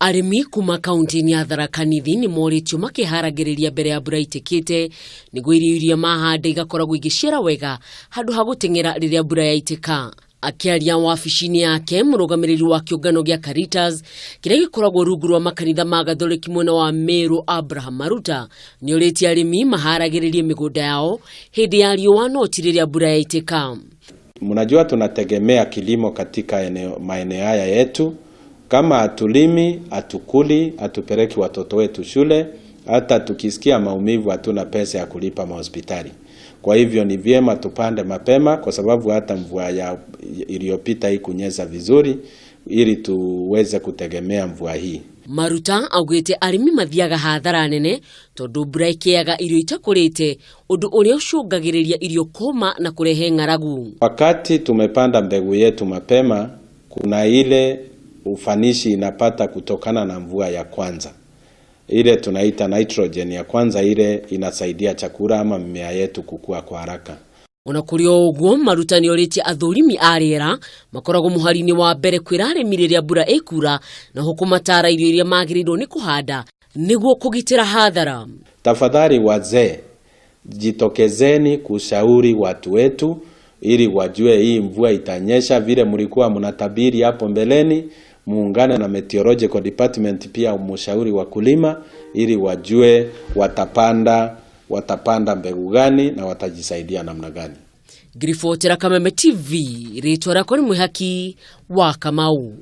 Arĩmi kuma kaunti-inĩ ya Tharaka Nithi nĩ morĩtio makĩharagĩrĩria mbere ya mbura ĩtĩkĩte nĩguo irio iria mahanda igakoragwo igĩciara wega handũ ha gũteng'era rĩrĩa mbura yaitĩka. Akĩaria wabici-inĩ yake, mũrũgamĩrĩri wa kĩũngano gĩa Caritas kĩrĩa gĩkoragwo rungu rwa makanitha ma Gathoreki mwena wa Meru, Abraham Maruta, nĩ orĩtie arĩmi maharagĩrĩrie mĩgũnda yao hĩndĩ ya riũa no ti rĩrĩa mbura yaitĩka. Mnajua tunategemea kilimo katika maeneo haya yetu. Kama hatulimi, hatukuli, hatupeleki watoto wetu shule, hata tukisikia maumivu hatuna pesa ya kulipa mahospitali. Kwa hivyo ni vyema tupande mapema, kwa sababu hata mvua ya iliyopita haikunyesha vizuri, ili tuweze kutegemea mvua hii. Maruta augĩte arĩmi mathiaga hathara nene tondũ mbura ĩkĩaga irio itakũrĩte, ũndũ ũrĩa ũcũngagĩrĩria irio kũma na kũrehe ng'aragu. Wakati tumepanda mbegu yetu mapema, kuna ile ufanishi inapata kutokana na mvua ya kwanza, ile tunaita nitrogen ya kwanza, ile inasaidia chakula ama mimea yetu kukua kwa haraka. Ona kũrĩ o ũguo, Maruta nĩ orĩtie athũrimi a rĩera makoragwo mũhari-inĩ wa mbere kwĩra arĩmi rĩrĩa mbura ĩkura na ho kũmatara irio iria magĩrĩirwo nĩ kũhanda nĩguo kũgitĩra hathara. Tafadhali wazee, jitokezeni kushauri watu wetu ili wajue hii mvua itanyesha vile mlikuwa mnatabiri hapo mbeleni. Muungane na meteorological department pia mshauri wakulima ili wajue watapanda mbegu gani na watajisaidia namna gani. Ngiribotera Kameme TV, rĩtwa rĩakwa nĩ Mwĩhaki wa Kamau.